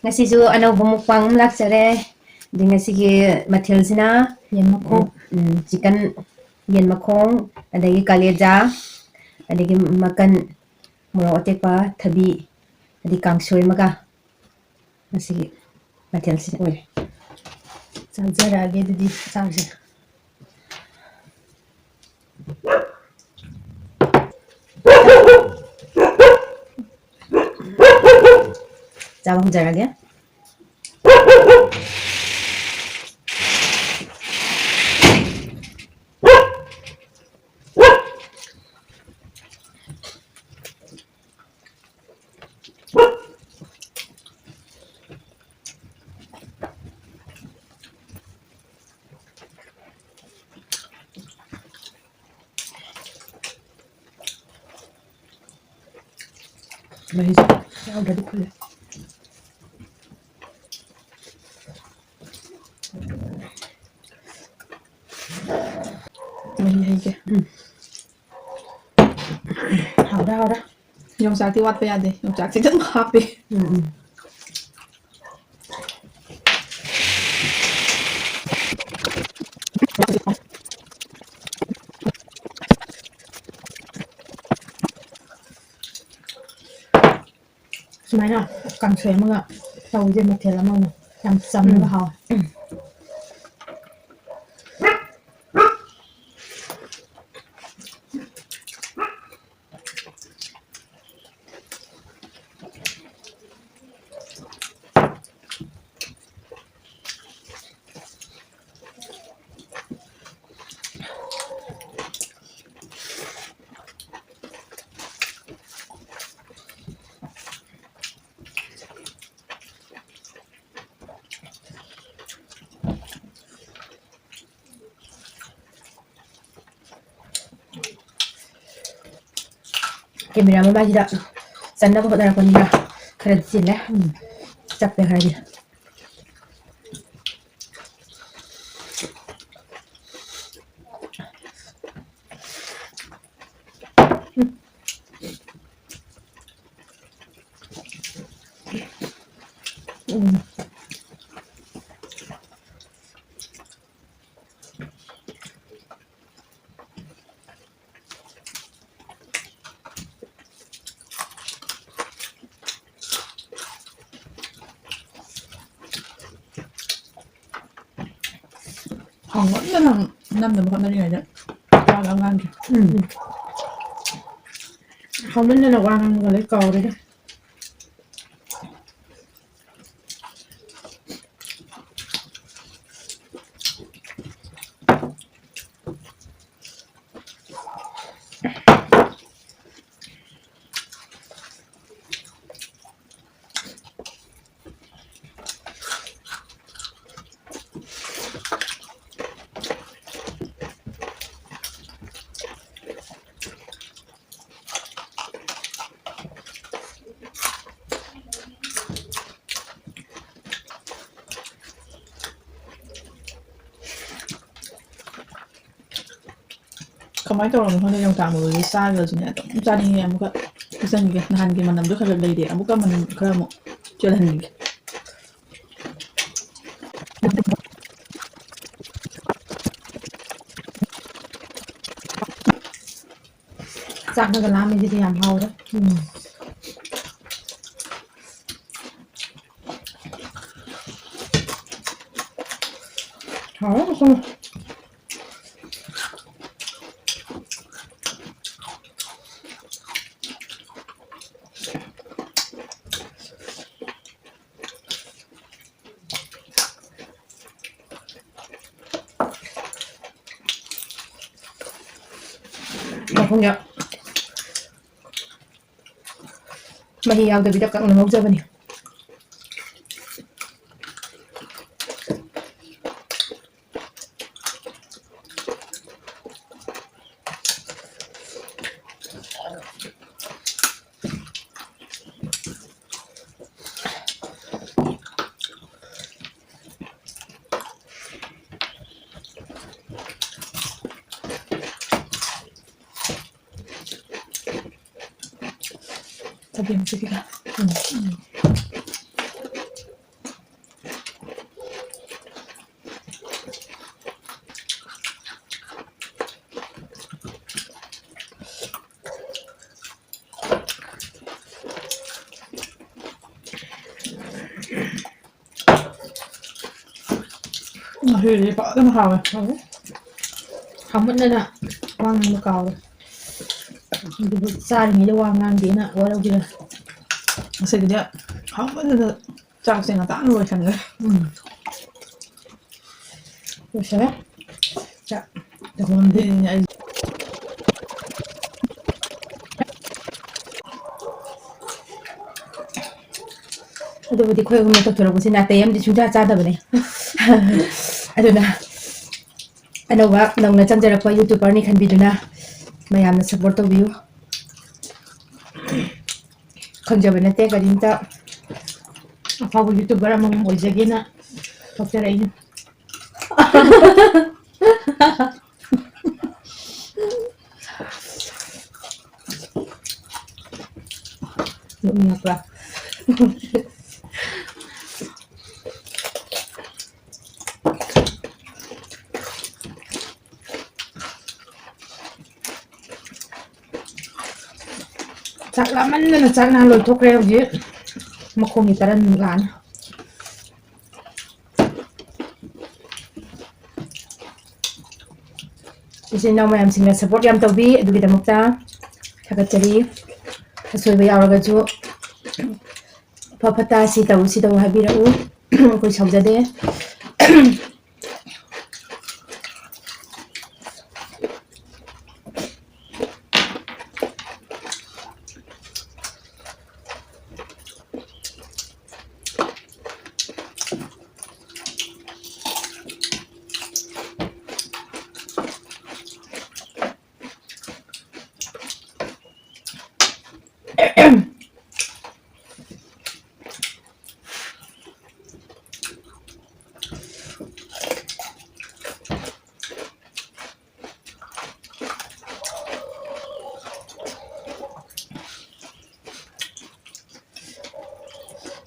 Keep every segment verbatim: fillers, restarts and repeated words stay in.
ꯉꯁꯤꯁꯨ ꯑꯅꯧꯕ mukbang ꯑꯃ ꯂꯥꯛꯆꯔꯦ꯫ ꯑꯗꯩ ꯉꯁꯤꯒꯤ ꯃꯊꯦꯜꯁꯤꯅ ꯌꯦꯟ ꯃꯈꯣꯡ꯫ ꯎꯝ, chicken, ꯌꯦꯟ ꯃꯈꯣꯡ, ꯑꯗꯒꯤ ꯀꯥꯂꯦꯖꯥ, ꯑꯗꯒꯤ ꯃꯀꯟ, ꯃꯣꯔꯣꯛ ꯑꯇꯦꯛꯄ, ꯊꯕꯤ, ꯑꯗꯩ ꯀꯥꯡꯁꯣꯏ ꯑꯃꯒ ꯉꯁꯤꯒꯤ ꯃꯊꯦꯜꯁꯤ ꯑꯣꯏꯔꯦ꯫ ꯆꯥꯖꯔꯛꯑꯒꯦ ꯑꯗꯨꯗꯤ ꯆꯥꯛꯁꯦ꯫ ꯆꯥꯕ ꯍꯧꯖꯔꯒꯦ꯫ ꯃꯍꯤꯁꯦ ꯌꯥꯎꯗ꯭ꯔꯗꯤ ꯐꯨꯜꯂꯦ꯫ ꯃꯍꯤ ꯍꯩꯒꯦ꯫ ꯎꯝ꯫ ꯍꯥꯎꯔꯦ, ꯍꯥꯎꯔꯦ꯫ ꯌꯣꯡꯆꯥꯛꯇꯤ ꯋꯥꯠꯄ ꯌꯥꯗꯦ꯫ ꯌꯣꯡꯆꯥꯛꯁꯤ ꯑꯗꯨꯝ ꯍꯥꯞꯄꯦ꯫ ꯎꯝ, ꯎꯝ꯫ ꯁꯨꯃꯥꯏꯅ ꯀꯥꯡꯁꯣꯏ ꯑꯃꯒ ꯇꯧꯁꯦ, ꯃꯊꯦꯜ ꯑꯃ ꯑꯣꯏꯅ꯫ ꯌꯥꯝ ꯆꯝꯃꯒ ꯎꯝ꯫ ꯍꯥꯎꯋꯦ꯫ ꯎꯝ꯫ Camera ꯃꯃꯥꯏꯁꯤꯗ ꯆꯟꯅꯕ ꯍꯣꯠꯅꯔꯛꯄꯅꯤꯅ ꯈꯔꯗꯤ ꯆꯤꯜꯂꯦ꯫ ꯎꯝ꯫ ꯆꯞꯄꯦ ꯈꯔꯗꯤ꯫ ꯍꯥꯎꯃꯟꯗꯅ ꯅꯝꯅꯕ ꯍꯣꯠꯅꯔꯤꯉꯩꯗ ꯆꯥꯕ ꯑꯉꯥꯡꯁꯦ꯫ ꯎꯝ꯫ ꯍꯥꯎꯃꯟꯗꯅ ꯋꯥ ꯉꯥꯡꯕꯒ ꯂꯣꯏ ꯀꯥꯎꯔꯦꯗ꯫ ꯀꯃꯥꯏꯅ ꯇꯧꯔꯕꯅꯣ ꯈꯪꯗꯦ, ꯌꯣꯡꯆꯥꯛ ꯃꯔꯨꯁꯦ ꯆꯥꯈ꯭ꯔꯁꯨꯅꯦ ꯑꯗꯨꯝ ꯆꯥꯅꯤꯡꯉꯦ꯫ ꯑꯃꯨꯛꯀ ꯄꯤꯖꯟꯒꯦ, ꯅꯍꯥꯟꯒꯤ ꯃꯅꯝꯗꯣ ꯈꯔ ꯈꯔ ꯂꯩꯔꯦ, ꯑꯃꯨꯛꯀ ꯃꯅꯝ ꯈꯔ ꯑꯃꯨꯛ ꯆꯦꯜꯍꯟꯒꯦ꯫ ꯆꯥꯛꯅꯒ ꯂꯥꯝꯃꯤꯁꯤꯗꯤ ꯌꯥꯝ ꯍꯥꯎꯔꯦ꯫ ꯎꯝ꯫ ꯍꯥꯎꯔꯦ ꯃꯈꯣꯡ꯫ ꯃꯈꯣꯡꯗ ꯃꯍꯤ ꯌꯥꯎꯗꯕꯤꯗ ꯀꯪꯅ ꯉꯧꯖꯕꯅꯤ꯫ ꯆꯒꯦꯝꯁꯤꯗꯤꯀꯣ꯫ ꯎꯝ꯫ ꯉꯁꯤꯗꯤ ꯐꯖꯅ ꯍꯥꯎꯋꯦ꯫ ꯍꯥꯎꯋꯦ꯫ ꯍꯥꯎꯃꯟꯗꯅ ꯋꯥ ꯉꯥꯡꯕ ꯀꯥꯎꯔꯦ꯫ ꯑꯗꯨꯕꯨ ꯆꯥꯔꯤꯉꯩꯗ ꯋꯥ ꯉꯥꯡꯗꯦꯅ ꯋꯥꯔꯧꯕꯤꯔꯣꯏ꯫ ꯉꯁꯤꯒꯤꯗꯤ ꯍꯥꯎꯃꯟꯗꯅ ꯆꯥꯛꯁꯦ ꯉꯟꯇꯥꯅ ꯂꯣꯏꯁꯟꯈ꯭ꯔꯦ꯫ ꯎꯝ꯫ ꯂꯣꯏꯁꯜꯂꯦ꯫ ꯆꯥꯛ꯫ ꯂꯣꯏꯁꯜꯂꯦ꯫ ꯑꯗꯨꯕꯨꯗꯤ ꯑꯩꯈꯣꯏ ꯑꯍꯨꯝꯅ ꯇꯧꯊꯣꯔꯛꯄꯁꯤ ꯅꯥꯇꯩ ꯑꯃꯗꯤ ꯁꯨꯡꯆꯥ ꯆꯥꯗꯕꯅꯦ꯫ ꯑꯗꯨꯅ ꯑꯅꯧꯕ ꯅꯧꯅ ꯆꯪꯖꯔꯛꯄ YouTuberꯅꯤ ꯈꯟꯕꯤꯗꯨꯅ ꯃꯌꯥꯝꯅ support ꯇꯧꯕꯤꯌꯨ꯫ ꯈꯪꯖꯕ ꯅꯠꯇꯦ ꯀꯔꯤꯝꯇ꯫ ꯑꯐꯥꯎꯕ YouTuber ꯑꯃꯃꯝ ꯑꯣꯏꯖꯒꯦꯅ ꯊꯣꯛꯆꯔꯛꯏꯅꯤ꯫ ꯅꯣꯛꯅꯤꯡꯉꯛꯄ꯭ꯔꯥ? ꯆꯥꯛ ꯂꯥꯝꯃꯟꯗꯅ ꯆꯥꯛ ꯅꯍꯥꯟ ꯂꯣꯏꯊꯣꯛꯈ꯭ꯔꯦ꯫ ꯍꯧꯖꯤꯛ ꯃꯈꯣꯡꯒꯤ ꯇꯔꯟ ꯂꯥꯛꯑꯅꯤ꯫ ꯏꯆꯤꯟ ꯏꯅꯥꯎ ꯃꯌꯥꯝꯁꯤꯡꯅ support ꯌꯥꯝ ꯇꯧꯕꯤ, ꯑꯗꯨꯒꯤꯗꯃꯛꯇ ꯊꯥꯒꯠꯆꯔꯤ꯫ ꯑꯁꯣꯏꯕ ꯌꯥꯎꯔꯒꯁꯨ ꯑꯐ ꯐꯠꯇ ꯁꯤ ꯇꯧ, ꯁꯤ ꯇꯧ ꯍꯥꯏꯕꯤꯔꯛꯎ꯫ ꯑꯩꯈꯣꯏ ꯁꯥꯎꯖꯗꯦ꯫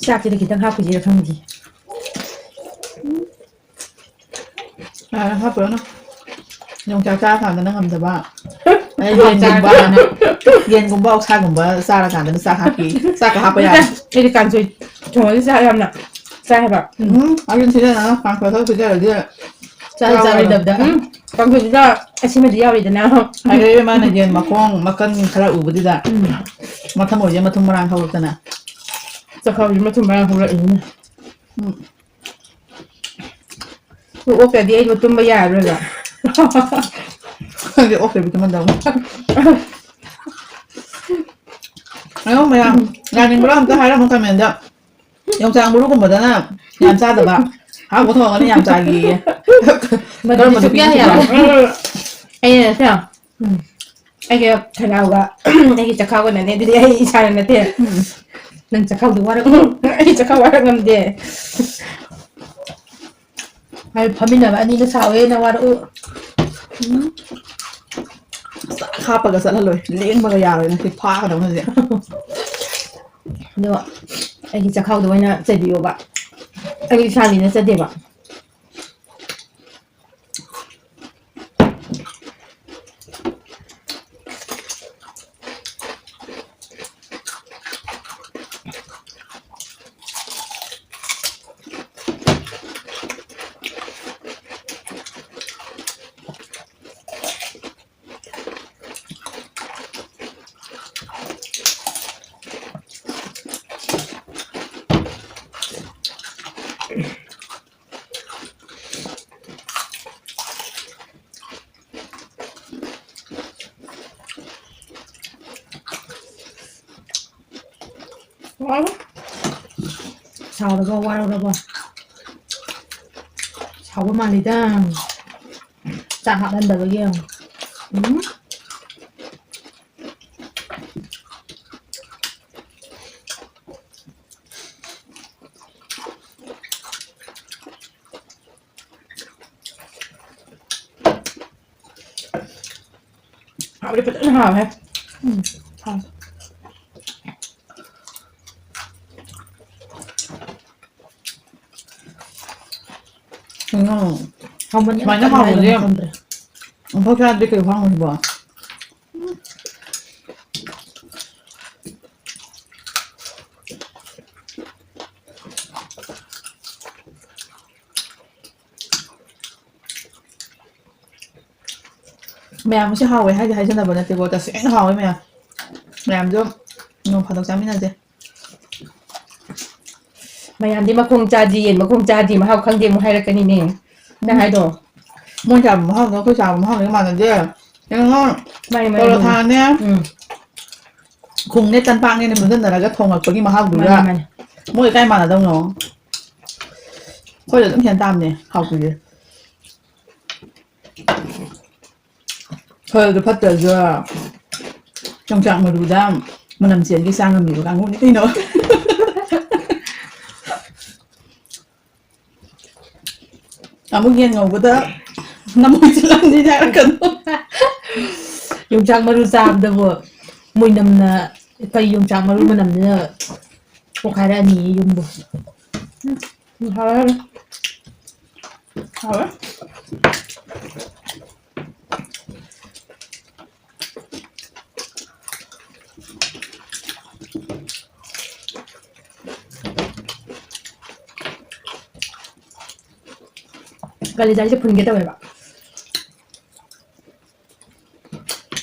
ꯆꯥꯛꯁꯤꯗ ꯈꯤꯇꯪ ꯍꯥꯞꯈꯤꯁꯤꯔ ꯈꯪꯗꯦ꯫ ꯑ, ꯍꯥꯞꯄꯨꯔꯅꯨ꯫ ꯌꯣꯡꯆꯥꯛ ꯆꯥꯔꯀꯥꯟꯗꯅ ꯉꯝꯗꯕ꯫ ꯑꯩ ꯌꯦꯟꯒꯨꯝꯕ, ꯌꯦꯟꯒꯨꯝꯕ, ꯑꯣꯛꯁꯥꯒꯨꯝꯕ ꯆꯥꯔꯀꯥꯟꯗꯅ ꯆꯥꯛ ꯍꯥꯞꯄꯤ꯫ ꯆꯥꯛꯀ ꯍꯥꯞꯄ ꯌꯥꯗꯦ꯫ ꯑꯩꯗꯤ ꯀꯥꯡꯁꯣꯏ ꯊꯣꯡꯉꯗꯤ ꯆꯥꯛ ꯌꯥꯝꯅ ꯆꯥꯏ ꯍꯥꯏꯕ꯫ ꯎꯝ, ꯑꯗꯨ ꯁꯤꯗ ꯅꯪ ꯀꯥꯡꯁꯣꯏ ꯈꯔ ꯄꯤꯖꯔꯗꯤ ꯆꯥꯗꯤ ꯆꯥꯔꯣꯏꯗꯕꯗ꯫ ꯎꯝ, ꯀꯥꯡꯁꯣꯏꯗꯨꯗ ꯑꯁꯤꯃꯗꯤ ꯌꯥꯎꯔꯤꯗꯅ꯫ ꯑꯗꯩ ꯃꯥꯅ ꯌꯦꯟ ꯃꯈꯣꯡ ꯃꯀꯟ ꯈꯔ ꯎꯕꯗꯨꯗ ꯎꯝ꯫ ꯃꯊꯪ ꯑꯣꯏꯗꯤ ꯃꯊꯨꯝ ꯃꯔꯥꯡ ꯍꯧꯔꯛꯇꯅ꯫ ꯆꯥꯛꯈꯥꯎꯁꯤ ꯃꯊꯨꯝ ꯃꯔꯥꯡ ꯍꯧꯔꯛꯏꯅꯤꯅꯦ꯫ ꯎꯝ꯫ ꯑꯣꯛꯇ꯭ꯔꯗꯤ ꯑꯩꯕꯨ ꯇꯨꯝꯕ ꯌꯥꯔꯔꯣꯏꯕ꯫ ꯈꯪꯗꯦ, ꯑꯣꯛꯇ꯭ꯔꯗꯤ ꯇꯨꯝꯍꯟꯗꯧꯅꯤ꯫ ꯑꯌꯣ ꯃꯌꯥꯝ, ꯌꯥꯅꯤꯡꯕ꯭ꯔꯣ ꯑꯝꯇ ꯍꯥꯏꯔꯝꯃꯣ comment-ꯇ꯫ ꯌꯣꯡꯆꯥꯛ ꯃꯔꯨꯒꯨꯝꯕꯗꯅ ꯌꯥꯝ ꯆꯥꯗꯕ, ꯍꯥꯎꯕ ꯊꯣꯡꯉꯒꯅ ꯌꯥꯝ ꯆꯥꯒꯦꯌꯦ꯫ ꯃꯗꯨꯗꯤ ꯀꯔꯝꯕ ꯁꯨꯛꯌꯥ ꯅꯨꯄꯤꯅꯣ ꯌꯥꯔꯣꯏ꯫ ꯁꯤꯕꯣ? ꯎꯝ꯫ ꯑꯩꯅ ꯁꯦ, ꯎꯝ꯫ ꯑꯩꯒꯤ ꯈꯅꯥꯎꯒ ꯑꯩꯒꯤ ꯆꯈꯥꯎꯒꯅꯅꯦ, ꯑꯗꯨꯗꯤ ꯑꯩ ꯏꯁꯥꯅ ꯅꯠꯇꯦ꯫ ꯎꯝ꯫ ꯅꯪ ꯆꯈꯥꯎꯗꯣ ꯋꯥꯔꯛ-, ꯑꯩ ꯆꯈꯥꯎ ꯋꯥꯔꯛ ꯉꯝꯗꯦ꯫ ꯍꯥꯏ, ꯐꯝꯃꯤꯟꯅꯕ ꯑꯅꯤꯅ ꯁꯥꯎꯋꯦ, ꯅꯪ ꯋꯥꯔꯛꯎ꯫ ꯎꯝ꯫ ꯆꯥꯛ ꯍꯥꯞꯄꯒ ꯆꯠꯍꯜꯂꯣꯏ, ꯂꯦꯡꯕꯒ ꯌꯥꯔꯣꯏ, ꯉꯁꯤ ꯐꯥꯒꯗꯧꯅꯤ ꯍꯧꯖꯤꯛ꯫ ꯑꯗꯣ ꯑꯩꯒꯤ ꯆꯈꯥꯎꯗ ꯑꯣꯏꯅ ꯆꯩꯕꯤꯌꯣꯕ, ꯑꯩ ꯏꯁꯥꯒꯤ ꯅꯠꯆꯗꯦꯕ꯫ ꯁꯥꯎꯔꯕꯣ, ꯋꯥꯔꯧꯔꯕꯣ? ꯁꯥꯎꯕ ꯃꯥꯜꯂꯤꯗ꯫ ꯆꯥꯛ ꯍꯥꯞꯍꯟꯗꯕꯒꯤ꯫ ꯎꯝ꯫ ꯍꯥꯎꯗꯤ ꯐꯖꯅ ꯍꯥꯎꯋꯦ꯫ ꯎꯝ, ꯍꯥꯎꯋꯦ꯫ ꯎꯝ꯫ ꯍꯥꯎꯃꯟꯗꯅ ꯁꯨꯃꯥꯏꯅ ꯀꯔꯤ ꯍꯥꯏꯗꯣꯏꯅꯣ ꯍꯥꯎꯕꯁꯦ ꯈꯪꯗ꯭ꯔꯦ꯫ ꯑꯃꯨꯛꯐꯥꯎ ꯆꯥꯗ꯭ꯔꯤ ꯀꯩ ꯈꯨꯍꯥꯎꯅꯣ ꯁꯤꯕꯣ? ꯃꯌꯥꯝꯁꯦ ꯍꯥꯎꯋꯦ ꯍꯥꯏꯗꯤ ꯍꯥꯏꯖꯅꯕ ꯅꯠꯇꯦꯀꯣ, ꯇꯁꯦꯡꯅ ꯍꯥꯎꯋꯦ ꯃꯌꯥꯝ꯫ ꯃꯌꯥꯝꯁꯨ ꯅꯣꯡ ꯐꯥꯗꯣꯛ ꯆꯥꯃꯤꯟꯅꯁꯦ꯫ ꯃꯌꯥꯝꯗꯤ ꯃꯈꯣꯡ ꯆꯥꯗꯦ, ꯌꯦꯟ ꯃꯈꯣꯡ ꯆꯥꯗꯦ, ꯃꯍꯥꯎ ꯈꯪꯗꯦ ꯑꯃꯨꯛ ꯍꯥꯏꯔꯛꯀꯅꯤꯅꯦ꯫ ꯅꯪ ꯎꯝ꯫ ꯍꯥꯏꯗꯣ꯫ ꯃꯣꯏ ꯆꯥꯕ ꯃꯍꯥꯎꯗꯣ ꯑꯩꯈꯣꯏ ꯆꯥꯕ ꯃꯍꯥꯎꯗꯣ ꯃꯥꯟꯅꯗꯦ꯫ ꯌꯦꯡꯉꯣ꯫ ꯃꯥꯅꯦ, ꯃꯥꯅꯦ, ꯄꯔꯣꯊꯥꯅꯦ꯫ ꯎꯝ꯫ ꯈꯨꯡꯅꯦ ꯇꯟꯄꯥꯛꯅꯦꯅ ꯄꯨꯟꯁꯤꯟꯅꯔꯒ ꯊꯣꯡꯉꯛꯄꯒꯤ ꯃꯍꯥꯎꯗꯨꯒ ꯃꯥꯅꯦ, ꯃꯥꯅꯦ꯫ ꯃꯣꯏ ꯀꯥꯏ ꯃꯥꯟꯅꯗꯧꯅꯣ? ꯑꯩꯈꯣꯏꯗ ꯑꯗꯨꯝ ꯍꯦꯟ ꯇꯥꯕꯅꯦ ꯍꯥꯎꯇ꯭ꯔꯤꯁꯦ꯫ ꯐꯔꯁꯨ ꯐꯠꯇ꯭ꯔꯁꯨ ꯌꯣꯡꯆꯥꯛ ꯃꯔꯨꯗ ꯃꯅꯝ ꯆꯦꯟꯒꯩ ꯆꯥ ꯉꯝꯃꯤꯕ ꯀꯥꯡꯕꯨꯅꯤ ꯀꯩꯅꯣ꯫ ꯑꯃꯨꯛ ꯌꯦꯟ ꯉꯧꯕꯗ ꯅꯃꯣꯏ ꯆꯤꯜꯂꯝꯅꯤꯗꯤ ꯍꯥꯏꯔꯛꯀꯅꯨ꯫ ꯌꯣꯡꯆꯥꯛ ꯃꯔꯨ ꯆꯥꯕꯗꯕꯨ ꯃꯣꯏꯅꯝꯅ ꯀꯩ ꯌꯣꯡꯆꯥꯛ ꯃꯔꯨ ꯃꯅꯝꯗꯨꯅ ꯄꯣꯛꯈꯥꯏꯔꯛꯑꯅꯤ ꯌꯨꯝꯕꯨ꯫ ꯎꯝ, ꯍꯥꯎꯔꯦ꯫ ꯍꯥꯎꯔꯦ꯫ ꯀꯂꯦꯖꯥꯁꯦ ꯐꯨꯟꯒꯦ ꯇꯧꯋꯦꯕ꯫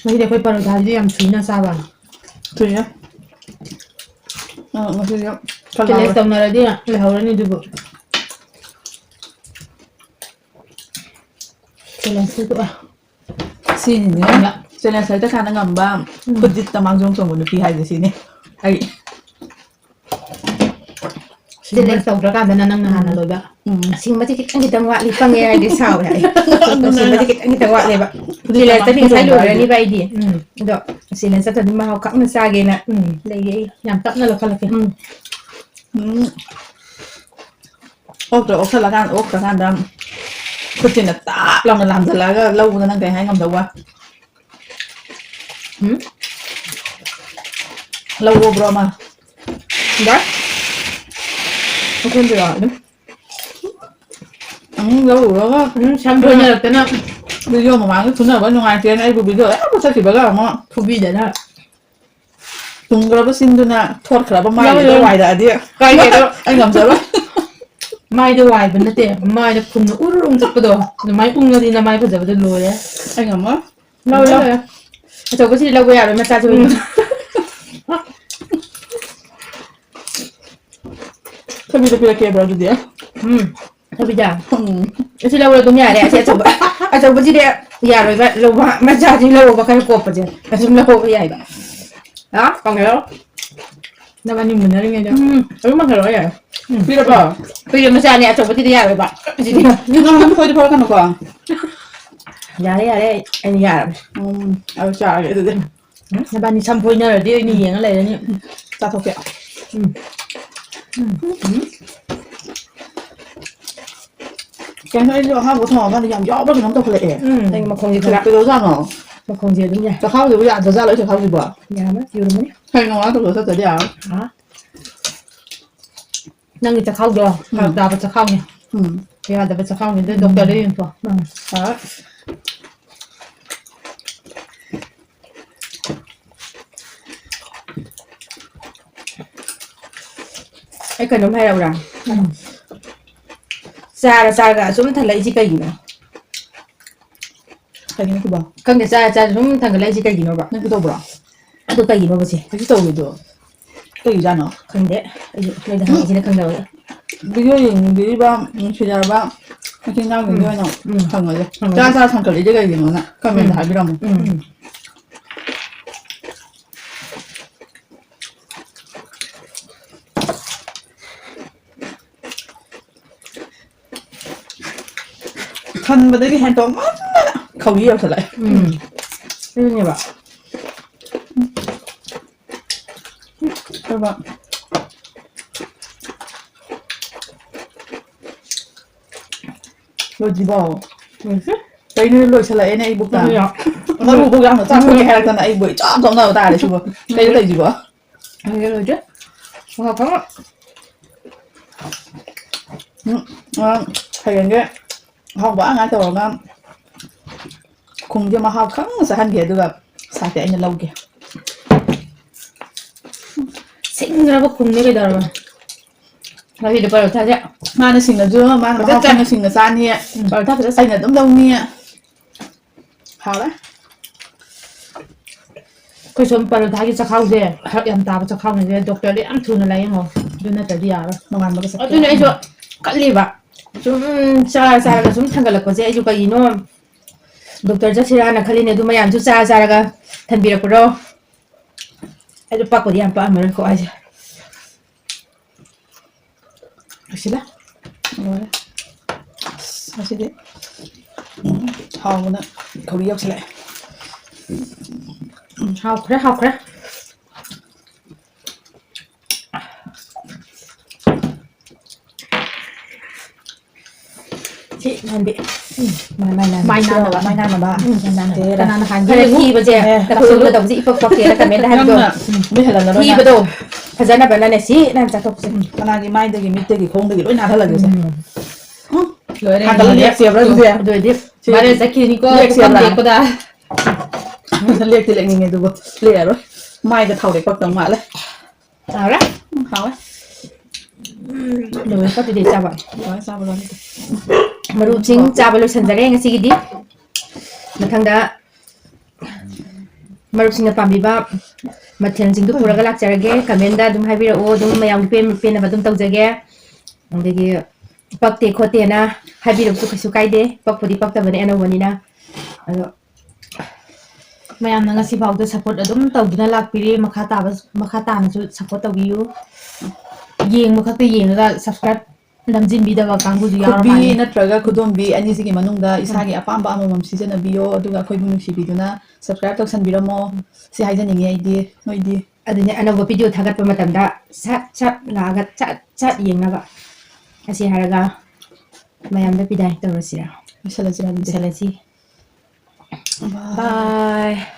ꯉꯁꯤꯗꯤ ꯑꯩꯈꯣꯏ ꯄꯔꯣꯊꯥꯁꯤꯗꯤ ꯌꯥꯝ ꯁꯨꯏꯅ ꯆꯥꯕ꯫ ꯁꯨꯏꯌꯦ꯫ ꯑ, ꯉꯁꯤꯗꯤ ꯈꯔ ꯆꯦꯂꯦꯟꯖ ꯂꯥꯎꯔꯦ꯫ ꯇꯧꯅꯔꯗꯤ ꯂꯩꯍꯧꯔꯅꯤ ꯑꯗꯨꯕꯨ꯫ ꯆꯦꯂꯦꯟꯖ ꯇꯧꯊꯣꯛꯑꯦ꯫ ꯁꯤꯅꯤꯅꯦ꯫ ꯆꯦꯂꯦꯟꯖ ꯍꯦꯛꯇ ꯁꯥꯟꯅ ꯉꯝꯕ, ꯎꯝ꯫ ꯈꯨꯠ ꯌꯦꯠꯇ ꯃꯥꯡꯖꯧ ꯆꯣꯡꯕ ꯅꯨꯄꯤ ꯍꯥꯏꯁꯦ ꯁꯤꯅꯤ꯫ ꯑꯩ꯫ ꯆꯦꯂꯦꯟꯖ ꯇꯧꯗ꯭ꯔꯀꯥꯟꯗꯅ ꯅꯪꯅ ꯍꯥꯟꯅ ꯎꯝ꯫ ꯂꯣꯏꯕ꯫ ꯎꯝ꯫ ꯑꯁꯤꯃꯗꯤ ꯈꯤꯇꯪ ꯈꯤꯇꯪ ꯋꯥꯠꯂꯤ, ꯄꯪꯉꯦ ꯍꯥꯏꯔꯗꯤ ꯁꯥꯎꯔꯦ ꯑꯩ꯫ ꯑꯗꯨꯅꯦ꯫ ꯑꯁꯤꯃꯗꯤ ꯈꯤꯇꯪ ꯈꯤꯇꯪ ꯋꯥꯠꯂꯦꯕ꯫ ꯍꯧꯖꯤꯛꯇ ꯆꯦꯂꯦꯟꯖꯇꯗꯤ ꯉꯁꯥꯏ ꯃꯥꯡꯖꯧ ꯆꯣꯡꯕ ꯍꯥꯏꯁꯦ꯫ ꯂꯣꯏꯔꯅꯤꯕ ꯑꯩꯗꯤ꯫ ꯎꯝ꯫ ꯑꯗꯣ ꯆꯦꯂꯦꯟꯖ ꯆꯠꯇ꯭ꯔꯗꯤ ꯃꯍꯥꯎ ꯈꯪꯅ ꯆꯥꯒꯦꯅ ꯎꯝ꯫ ꯂꯩꯔꯦ ꯑꯩ꯫ ꯌꯥꯝ ꯇꯞꯅ ꯂꯧꯈꯠꯂꯛꯀꯦ꯫ ꯎꯝ꯫ ꯎꯝ꯫ ꯑꯣꯛꯇ ꯑꯣꯛꯁꯜꯂꯀꯥꯟꯗ, ꯑꯣꯛꯇ꯭ꯔꯀꯥꯟꯗ ꯈꯨꯠꯁꯤꯅ ꯇꯥꯞ ꯂꯥꯎꯅ ꯂꯥꯝꯖꯜꯂꯛꯑꯒ ꯂꯧꯕꯗ ꯅꯪ ꯀꯩ ꯍꯥꯏ ꯉꯝꯗꯧꯕ? ꯎꯝ? ꯂꯧꯑꯣꯕ꯭ꯔꯣ ꯑꯃ? ꯌꯥꯏ꯫ ꯎꯈꯨꯟꯗꯨꯔꯣ ꯑꯗꯨꯝ꯫ ꯑꯃꯨꯛ ꯂꯧꯔꯨꯔꯒ ꯎꯝ, ꯁꯝ ꯐꯣꯏꯅꯔꯛꯇꯅ꯫ ꯚꯤꯗꯤꯑꯣ ꯃꯃꯥꯡꯗ ꯐꯨꯅꯕ ꯅꯨꯡꯉꯥꯏꯇꯦꯅ ꯑꯩꯕꯨ ꯚꯤꯗꯤꯑꯣ ꯍꯦꯛ ꯄꯨꯊꯠꯈꯤꯕꯒ ꯑꯃꯨꯛ ꯐꯨꯕꯤꯗꯅ꯫ ꯇꯨꯝꯈ꯭ꯔꯕ ꯆꯤꯟꯗꯨꯅ ꯊꯣꯠꯈ꯭ꯔꯕ ꯃꯥꯏꯗꯨꯗ ꯂꯧꯔꯦ꯫ ꯋꯥꯏꯔꯛꯑꯗꯤ ꯀꯥꯏꯗꯩꯅꯣ? ꯑꯩ ꯉꯝꯖꯔꯣꯏ꯫ ꯃꯥꯏꯗ ꯋꯥꯏꯕ ꯅꯠꯇꯦ, ꯃꯥꯏꯗ ꯈꯨꯝꯅ ꯎꯔ ꯎꯔ ꯆꯠꯄꯗꯣ, ꯑꯗꯨꯃꯥꯏꯅ ꯎꯪꯉꯗꯤ ꯅꯃꯥꯏ ꯐꯖꯕꯗꯣ ꯂꯣꯏꯔꯦ꯫ ꯑꯩ ꯉꯝꯃꯣꯏ꯫ ꯂꯧ, ꯂꯧ꯫ ꯑꯆꯧꯕꯁꯤꯗꯤ ꯂꯧꯕ ꯌꯥꯔꯣꯏ, ꯃꯆꯥꯁꯨ ꯑꯣꯏꯅ꯫ ꯎꯝ꯫ ꯊꯕꯤꯗ ꯄꯤꯔꯛꯀꯦꯕ꯭ꯔꯣ ꯑꯗꯨꯗꯤ? ꯎꯝ꯫ ꯊꯕꯤꯗ? ꯎꯝ꯫ ꯑꯁꯤ ꯂꯧꯔꯣ ꯑꯗꯨꯝ ꯌꯥꯔꯦ꯫ ꯑꯁꯤ ꯑꯆꯧꯕ, ꯑꯆꯧꯕꯁꯤꯗꯤ ꯌꯥꯔꯣꯏꯕ꯫ ꯂꯧꯕ, ꯃꯆꯥꯁꯤ ꯂꯧꯕ ꯈꯔ ꯀꯣꯞꯄꯁꯦ꯫ ꯑꯗꯨꯝ ꯂꯧꯕ ꯌꯥꯏꯕ꯫ ꯍꯥ? ꯀꯥꯡꯍꯧ? ꯅꯕꯥꯅꯤ ꯃꯨꯟꯅꯔꯤꯉꯩꯗ꯫ ꯎꯝ꯫ ꯑꯗꯨꯝ ꯃꯥꯡꯍꯜꯂꯣ ꯌꯥꯔꯦ꯫ ꯎꯝ꯫ ꯄꯤꯔꯕꯣ? ꯄꯤꯔꯦ, ꯃꯆꯥꯅꯦ, ꯑꯆꯧꯕꯗꯤ ꯌꯥꯔꯣꯏꯕ꯫ ꯁꯤꯗꯤ꯫ ꯅꯪ ꯑꯗꯨꯝ ꯈꯣꯏꯗꯤ ꯐꯣꯔꯛꯀꯅꯨꯀꯣ꯫ ꯌꯥꯔꯦ, ꯌꯥꯔꯦ꯫ ꯑꯩꯅ ꯌꯥꯔꯕꯅꯦ꯫ ꯎꯝ꯫ ꯑꯗꯨ ꯆꯥꯔꯒꯦ ꯑꯗꯨꯗꯤ꯫ ꯎꯝ, ꯅꯕꯥꯅꯤ ꯁꯝ ꯐꯣꯏꯅꯔꯗꯤ ꯑꯩꯅ ꯌꯦꯡꯉ ꯂꯩꯔꯅꯤ꯫ ꯆꯥꯊꯣꯛꯀꯦ꯫ ꯎꯝ꯫ ꯎꯝ꯫ ꯀꯩꯅꯣ, ꯑꯩꯁꯨ ꯑꯍꯥꯎꯕ ꯊꯣꯡꯉꯀꯥꯟꯗ ꯌꯥꯝ ꯌꯥꯎꯕ꯭ꯔꯥ ꯀꯩꯅꯣꯝ ꯇꯧꯈꯠꯂꯛꯑꯦ꯫ ꯎꯝ, ꯑꯩ ꯃꯈꯣꯡꯁꯦ ꯈꯔ ꯀꯩꯗꯧꯖꯥꯠꯅꯣ? ꯃꯈꯣꯡꯁꯦ ꯑꯗꯨꯝ ꯌꯥꯏ꯫ ꯆꯈꯥꯎꯁꯤꯕꯨ ꯌꯥꯗ꯭ꯔꯖꯥꯠꯂꯣ, ꯑꯩ ꯆꯈꯥꯎꯁꯤꯕꯣ? ꯌꯥꯔꯝꯃꯅꯤ, ꯌꯨꯔꯝꯃꯅꯤ꯫ ꯍꯌꯦꯡ ꯅꯣꯡꯉꯥꯜꯂꯒ ꯗꯣꯛꯇꯔ ꯆꯠꯇ꯭ꯔꯗꯤ ꯌꯥꯔꯔꯣꯏ꯫ ꯍꯥ? ꯅꯪꯒꯤ ꯆꯈꯥꯎꯗꯣ ꯎꯝ꯫ ꯐꯔꯛ ꯇꯥꯕ ꯆꯈꯥꯎꯅꯦ꯫ ꯎꯝ꯫ ꯌꯥꯗꯕ ꯆꯈꯥꯎꯅꯦ꯫ ꯑꯗꯨ ꯎꯝ꯫ ꯗꯣꯛꯇꯔꯗ ꯌꯦꯡꯊꯣꯛꯑꯣ꯫ ꯎꯝ꯫ ꯍꯣꯏ꯫ ꯑꯩ ꯀꯩꯅꯣꯝ ꯍꯥꯏꯔꯛꯎꯔꯥ? ꯎꯝ꯫ ꯆꯥꯔ ꯆꯥꯔꯒ ꯑꯁꯨꯝ ꯊꯜꯂꯛꯏꯁꯤ ꯀꯩꯒꯤꯅꯣ? ꯀꯩꯒꯤꯅꯣ ꯑꯗꯨꯕꯣ? ꯈꯪꯗꯦ, ꯆꯥꯔ ꯆꯥꯔ ꯁꯨꯝ ꯊꯥꯡꯒꯠꯂꯛꯏꯁꯦ ꯀꯩꯒꯤꯅꯣꯕ? ꯅꯪꯁꯨ ꯇꯧꯕ꯭ꯔꯣ? ꯑꯗꯨ ꯀꯩꯒꯤꯅꯣꯕ ꯁꯦ? ꯑꯩꯁꯨ ꯇꯧꯋꯦ ꯑꯗꯣ꯫ ꯀꯩꯒꯤꯖꯥꯠꯅꯣ? ꯈꯪꯗꯦ꯫ ꯑꯩꯁꯨ ꯅꯣꯏꯗ ꯍꯪꯉꯛꯏꯁꯤꯅ ꯈꯪꯗꯕ꯫ ꯚꯤꯗꯤꯑꯣ ꯌꯦꯡꯕꯤꯔꯤꯕ ꯅꯨꯡꯁꯤꯖꯔꯕ ꯏꯆꯤꯟ ꯏꯅꯥꯎꯁꯤꯡꯗ ꯎꯝ꯫ ꯑꯣꯏꯅ ꯎꯝ꯫ ꯍꯪꯉꯁꯦ꯫ ꯍꯪꯉꯁꯦ꯫ ꯆꯥꯔ ꯆꯥꯔ ꯊꯥꯡꯒꯠꯂꯛꯏꯁꯦ ꯀꯩꯒꯤꯅꯣꯅ ꯀꯃꯦꯟꯗ ꯎꯝ꯫ ꯍꯥꯏꯕꯤꯔꯝꯃꯣ꯫ ꯎꯝ꯫ ꯈꯟꯕꯗꯒꯤ ꯍꯦꯟꯇꯣꯛꯃꯟꯗꯅ ꯈꯧꯔꯤ ꯌꯧꯁꯜꯂꯛꯑꯦ꯫ ꯎꯝ꯫ ꯑꯗꯨꯅꯦꯕ꯫ ꯑꯗꯨꯒ ꯂꯣꯏꯗ꯭ꯔꯤꯕꯣ? ꯂꯣꯏꯗ꯭ꯔꯤ꯫ ꯀꯩꯅꯣ ꯂꯣꯏꯁꯜꯂꯛꯑꯦꯅꯦ ꯑꯩꯕꯨꯛꯇ꯫ ꯂꯣꯏꯔꯦ꯫ ꯃꯔꯨꯕꯨ ꯌꯥꯝꯅ ꯆꯥꯊꯣꯛꯀꯦ ꯍꯥꯏꯔꯛꯇꯅ ꯑꯩꯕꯨ ꯏꯆꯥꯎ ꯆꯥꯎꯅꯕ ꯇꯥꯔꯦ ꯁꯤꯕꯨ꯫ ꯀꯩꯅꯣ ꯇꯧꯔꯤꯁꯤꯕꯣ? ꯂꯣꯏꯔꯦ, ꯂꯣꯏꯔꯦ꯫ ꯉꯥꯏꯈꯣ꯫ ꯎꯝ, ꯑ, ꯍꯌꯦꯡꯁꯦ ꯑꯍꯥꯎꯕ ꯉꯥꯛ ꯇꯧꯔꯒ ꯈꯣꯡꯁꯦ ꯃꯍꯥꯎ ꯈꯪꯅ ꯆꯥꯍꯟꯒꯦ, ꯑꯗꯨꯒ ꯁꯥꯇꯤ ꯑꯩꯅ ꯂꯧꯒꯦ꯫ ꯁꯤꯡꯈ꯭ꯔꯕ ꯈꯣꯡꯅꯦ ꯀꯩꯗꯧꯔꯕ? ꯉꯁꯤꯗꯤ ꯄꯔꯣꯊꯥꯁꯦ ꯃꯥꯅ ꯁꯤꯡꯉꯁꯨ, ꯃꯥꯅ ꯃꯍꯥꯎ ꯐꯖꯅ ꯈꯪꯅ ꯁꯤꯡꯅ ꯆꯥꯅꯤ꯫ ꯎꯝ, ꯄꯔꯣꯊꯥ ꯐꯖꯅ ꯑꯩꯅ ꯑꯗꯨꯝ ꯂꯧꯅꯤ꯫ ꯍꯥꯎꯔꯦ꯫ ꯑꯩꯈꯣꯏ ꯁꯣꯝ ꯄꯔꯣꯊꯥꯒꯤ ꯆꯈꯥꯎꯁꯦ ꯐꯔꯛ ꯌꯥꯝ ꯇꯥꯕ ꯆꯈꯥꯎꯅꯤꯁꯦ, ꯗꯣꯛꯇꯔꯗ ꯌꯥꯝ ꯊꯨꯅ ꯂꯥꯏꯌꯦꯡꯉꯣ, ꯑꯗꯨ ꯅꯠꯇ꯭ꯔꯗꯤ ꯌꯥꯔꯔꯣꯏ꯫ ꯅꯣꯡꯉꯥꯟꯕꯒ ꯆꯠꯄ꯫ ꯑꯗꯨꯅ ꯑꯩꯁꯨ ꯈꯜꯂꯤꯕ, ꯁꯨꯝ ꯆꯥꯔ ꯆꯥꯔꯒ ꯁꯨꯝ ꯊꯟꯒꯠꯂꯛꯄꯁꯦ ꯑꯩꯁꯨ ꯀꯔꯤꯅꯣ ꯗꯣꯛꯇꯔ ꯆꯠꯁꯤꯔꯥꯅ ꯈꯜꯂꯤꯅꯦ꯫ ꯑꯗꯨ ꯃꯌꯥꯝꯁꯨ ꯆꯥꯔ ꯆꯥꯔꯒ ꯊꯟꯕꯤꯔꯛꯄ꯭ꯔꯣ? ꯑꯩꯁꯨ ꯄꯛꯄꯗꯤ ꯌꯥꯝ ꯄꯛꯑꯝꯃꯔꯣꯏꯀꯣ ꯑꯩꯁꯦ꯫ ꯂꯣꯏꯁꯤꯜꯂꯦ꯫ ꯂꯣꯏꯔꯦ꯫ ꯑꯁ, ꯉꯁꯤꯗꯤ ꯍꯥꯎꯕꯅ ꯈꯧꯔꯤ ꯌꯧꯁꯤꯜꯂꯛꯑꯦ꯫ ꯎꯝ, ꯍꯥꯎꯈ꯭ꯔꯦ, ꯍꯥꯎꯈ꯭ꯔꯦ꯫ ꯁꯤ ꯅꯥꯟꯕꯤ꯫ ꯎꯝ, ꯃꯥꯏ, ꯃꯥꯏ ꯅꯥꯟꯕꯤ꯫ ꯃꯥꯏ ꯅꯥꯟꯅꯕ꯫ ꯃꯥꯏ ꯅꯥꯟꯅꯕ꯫ ꯎꯝ, ꯃꯥꯏ ꯅꯥꯟꯅꯕ꯫ ꯎꯝ, ꯀꯅꯥꯅ ꯍꯥꯟꯒꯦ? ꯈꯔ ꯊꯤꯕꯁꯦ, ꯎꯝ, ꯅꯈꯨꯠ ꯂꯨꯝꯅ ꯇꯧꯕꯁꯦ ꯏꯄꯛ ꯄꯛꯇꯦꯅ comment ꯍꯥꯏꯕꯗꯣ꯫ ꯅꯪꯅ ꯎꯝ, ꯂꯣꯏꯍꯜꯂꯝꯃꯔꯣꯏ ꯅꯪ꯫ ꯊꯤꯕꯗꯣ ꯐꯖꯅꯕꯅꯅꯦ ꯁꯤ ꯅꯥꯟ ꯆꯥꯊꯣꯛꯄꯁꯦ꯫ ꯎꯝ, ꯀꯅꯥꯒꯤ ꯃꯥꯏꯗꯒꯤ, ꯃꯤꯠꯇꯒꯤ, ꯈꯣꯡꯗꯒꯤ ꯂꯣꯏ ꯅꯥꯜꯍꯜꯂꯒꯦꯁꯦ꯫ ꯎꯝ꯫ ꯎꯝ꯫ ꯂꯣꯏꯔꯦ, ꯊꯥꯡꯒꯠꯂ ꯂꯣꯏꯔꯦ꯫ ꯂꯦꯛꯁꯦꯕ꯭ꯔꯥ ꯑꯗꯨꯗꯤ? ꯑꯗꯨ ꯑꯣꯏꯗꯤ ꯁꯤ ꯚꯥꯏꯔꯦꯜ ꯆꯠꯈꯤꯅꯤꯀꯣ, ꯂꯦꯛꯁꯦꯕ꯭ꯔꯥ? ꯄꯨꯈꯝ ꯂꯦꯛꯄꯗ꯫ ꯂꯦꯛꯇꯤ ꯂꯦꯛꯅꯤꯡꯉꯦ, ꯑꯗꯨꯕꯨ ꯂꯦꯛꯑꯔꯣꯏ꯫ ꯃꯥꯏꯗ ꯊꯥꯎꯔꯦꯛ ꯄꯛꯇꯧ ꯃꯥꯜꯂꯦ꯫ ꯍꯥꯎꯔꯦ? ꯎꯝ, ꯍꯥꯎꯋꯦ꯫ ꯎꯝ, ꯂꯣꯏꯔꯦ, ꯀꯠꯇꯨꯗꯤ ꯆꯥꯕ꯫ ꯂꯣꯏꯔꯦ, ꯆꯥꯕ ꯂꯣꯏꯔꯦ꯫ ꯃꯔꯨꯞꯁꯤꯡ ꯆꯥꯕ ꯂꯣꯏꯁꯤꯟꯖꯔꯦ ꯉꯁꯤꯒꯤꯗꯤ꯫ ꯃꯊꯪꯗ ꯃꯔꯨꯞꯁꯤꯡꯅ ꯄꯥꯝꯕꯤꯕ ꯃꯊꯦꯜꯁꯤꯡꯗꯨ ꯄꯨꯔꯒ ꯂꯥꯛꯆꯔꯒꯦ꯫ Commentꯗ ꯑꯗꯨꯝ ꯍꯥꯏꯕꯤꯔꯛꯑꯣ, ꯑꯗꯨꯝ ꯃꯌꯥꯝꯒꯤ ꯄꯦꯟ-, ꯄꯦꯟꯅꯕ ꯑꯗꯨꯝ ꯇꯧꯖꯒꯦ꯫ ꯑꯗꯒꯤ ꯄꯛꯇꯦ ꯈꯣꯠꯇꯦꯅ ꯍꯥꯏꯕꯤꯔꯛꯄꯁꯨ ꯀꯩꯁꯨ ꯀꯥꯏꯗꯦ, ꯄꯛꯄꯨꯗꯤ ꯄꯛꯇꯕꯅꯦ ꯑꯅꯧꯕꯅꯤꯅ꯫ ꯑꯗꯣ ꯃꯌꯥꯝꯅ ꯉꯁꯤꯐꯥꯎꯗ support ꯑꯗꯨꯝ ꯇꯧꯗꯨꯅ ꯂꯥꯛꯄꯤꯔꯤ, ꯃꯈꯥ ꯇꯥꯕ, ꯃꯈꯥ ꯇꯥꯅꯁꯨ support ꯇꯧꯕꯤꯌꯨ꯫ ꯌꯦꯡꯕ ꯈꯛꯇ ꯌꯦꯡꯉꯒ subscribe ꯅꯝꯖꯤꯟꯕꯤꯗꯕ ꯀꯥꯡꯕꯨꯁꯨ ꯌꯥꯎꯔ ꯈꯨꯕꯤ ꯃꯥꯜꯂꯦ꯫ ꯅꯠꯇ꯭ꯔꯒ ꯈꯨꯗꯣꯝꯕꯤ ꯑꯅꯤꯁꯤꯒꯤ ꯃꯅꯨꯡꯗ ꯏꯁꯥꯒꯤ ꯑꯄꯥꯝꯕ ꯑꯃꯃꯝ ꯁꯤꯖꯤꯟꯅꯕꯤꯌꯣ, ꯑꯗꯨꯒ ꯑꯩꯈꯣꯏꯕꯨ ꯅꯨꯡꯁꯤꯕꯤꯗꯨꯅ subscribe ꯇꯧꯁꯟꯕꯤꯔꯝꯃꯣ꯫ ꯁꯤ ꯍꯥꯏꯖꯅꯤꯡꯉꯤ ꯑꯩꯗꯤ꯫ ꯅꯣꯏꯗꯤ? ꯑꯗꯨꯅꯦ, ꯑꯅꯧꯕ video ꯊꯥꯒꯠꯄ ꯃꯇꯝꯗ ꯁꯠ ꯁꯠ ꯂꯥꯛꯑꯒ ꯁꯠ ꯁꯠ ꯌꯦꯡꯅꯕ꯫ ꯑꯁꯤ ꯍꯥꯏꯔꯒ ꯃꯌꯥꯝꯗ ꯕꯤꯗꯥꯏ ꯇꯧꯔꯁꯤꯔꯥ? ꯂꯣꯏꯁꯜꯂꯁꯤꯔꯥ ꯑꯗꯨꯗꯤ? ꯂꯣꯏꯁꯜꯂꯁꯤ꯫ Bye꯫ Bye꯫